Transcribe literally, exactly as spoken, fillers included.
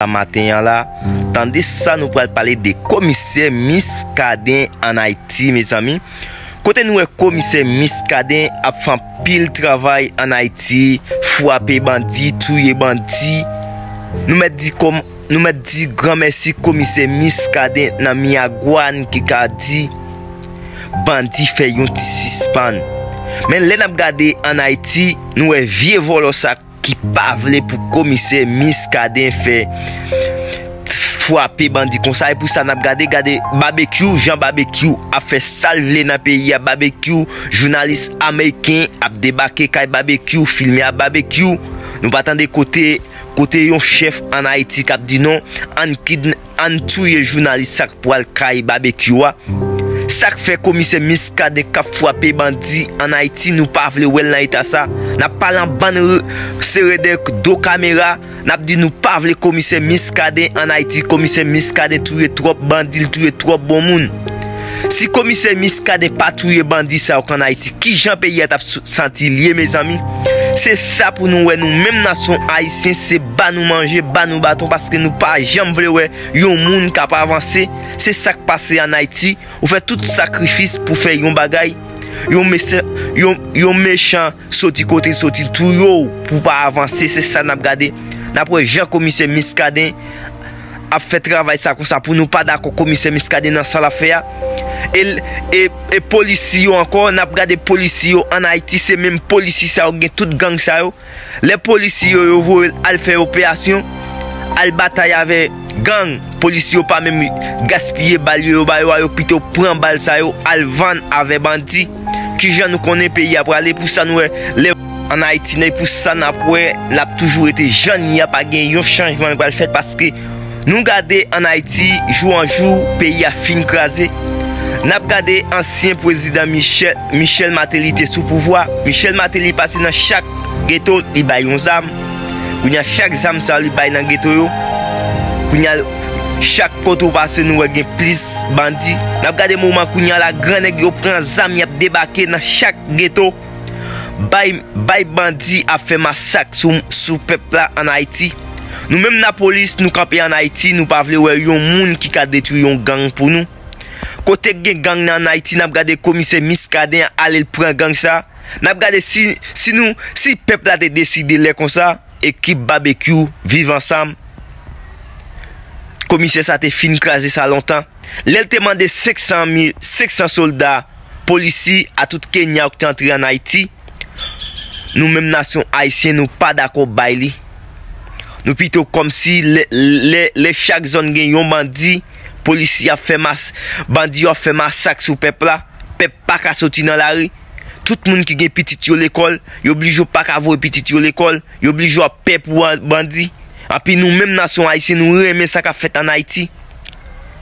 maten an la. Tande sa, nou pral pale de komisè Muscadin ann Ayiti, mezanmi. Kote nou wè komisè Muscadin ap fè anpil travay ann Ayiti, frape bandi, touye bandi. Nou mèt di kòm, nou mèt di granmèsi komisè Muscadin nan Miragwàn ki ka di bandi fè yon ti sispann. Men lè n ap gade ann Ayiti, nou wè vye vòlò sa ki pa vle pou komisè Muscadin fè frape bandi konsa. E pou sa n ap gade, gade Babekyou, jan Babekyou ap fè sa l vle nan peyi a. Babekyou, jounalis ameriken ap debake kay Babekyou, filme a Babekyou. Nou pa tande kote, kote yon chèf ann Ayiti k ap di non, ann kidn-, ann touye jounalis sa k pral kay Babekyou a. Sa k fè komisè Muscadin k ap frape bandi ann Ayiti, nou pa vle wè l nan eta sa. N ap pale an bann r-, sere dèyè do kamera, n ap di nou pa vle komisè Muscadin ann Ayiti. Komisè Muscadin touye twòp bandi, l touye twòp bon moun. Si komisè Muscadin pa touye bandi sa yo k ann Ayiti, kijan peyi a t ap s-, santi l ye, mezanmi? Se sa pou nou wè, nou menm nasyon ayisyen, se ba nou manje, ba nou baton, paske nou pa janm vle wè yon moun k ap avanse. Se sa k pase ann Ayiti. Ou fè tout sakrifis pou fè yon bagay, yon mechan, yon, yon mechan soti kote l soti, l touye w pou w pa avanse. Se sa n ap gade. N ap wè jan komisè Muscadin ap fè travay sa konsa, pou nou pa dakò komisè Muscadin nan sa l ap fè a. E, e, e polisye yo ankò, n ap gade polisye yo ann Ayiti, se menm polisye sa yo gen tout gang sa yo. Lè polisye yo, yo voye l al fè operasyon, al batay avè gang, polisye yo pa menm gaspiye bal yo, yo ba yo a, yo pito pran bal sa yo al vann avè bandi. Kijan nou konnen peyi a prale? Pou sa nou wè lè ann Ayiti, nan pou sa n ap wè l ap toujou rete jan l ye a, pa gen yon chanjman ki pral fèt, paske nou gade ann Ayiti, jou an jou, peyi a fin kraze. N ap gade ansyen prezidan Michel, Michel Martelly te sou pouvwa. Michel Martelly pase nan chak geto, li bay yon zam. Kounye a, chak zam sa yo li bay nan geto yo. Kounye a, chak kote w pase, nou wè gen plis bandi. N ap gade moman kounye a la, gran nèg yo pran zam, y ap debake nan chak geto. Bay, bay bandi ap fè masak sou, sou pèp la ann Ayiti. Nou menm lapolis, nou kanpe ann Ayiti, nou pa vle wè yon moun ki ka detwi yon gang pou nou. Kote k gen gang nan ann Ayiti, n ap gade komisè Muscadin ale l pran gang sa. N ap gade si, si nou, si pèp la te deside lè konsa, ekip Babekyou, Viv Ansanm, komisè sa te fin kraze sa lontan. Lè l te mande senk san mil, senk san sòlda, polisye a tout Kenya yo ki te antre ann Ayiti, nou menm nasyon ayisyen, nou pa dakò bay li. Nou pito kòmsi lè, lè, lè chak zòn gen yon bandi, polisye ap fè mas-, bandi yo ap fè masak sou pèp la. Pèp pa ka soti nan lari. Tout moun ki gen pitit yo lekòl, yo blije pa ka voye pitit yo lekòl, yo blije ap pè pou an-, bandi. Anpi nou menm nasyon ayisyen, nou renmen sa k ap fèt ann Ayiti.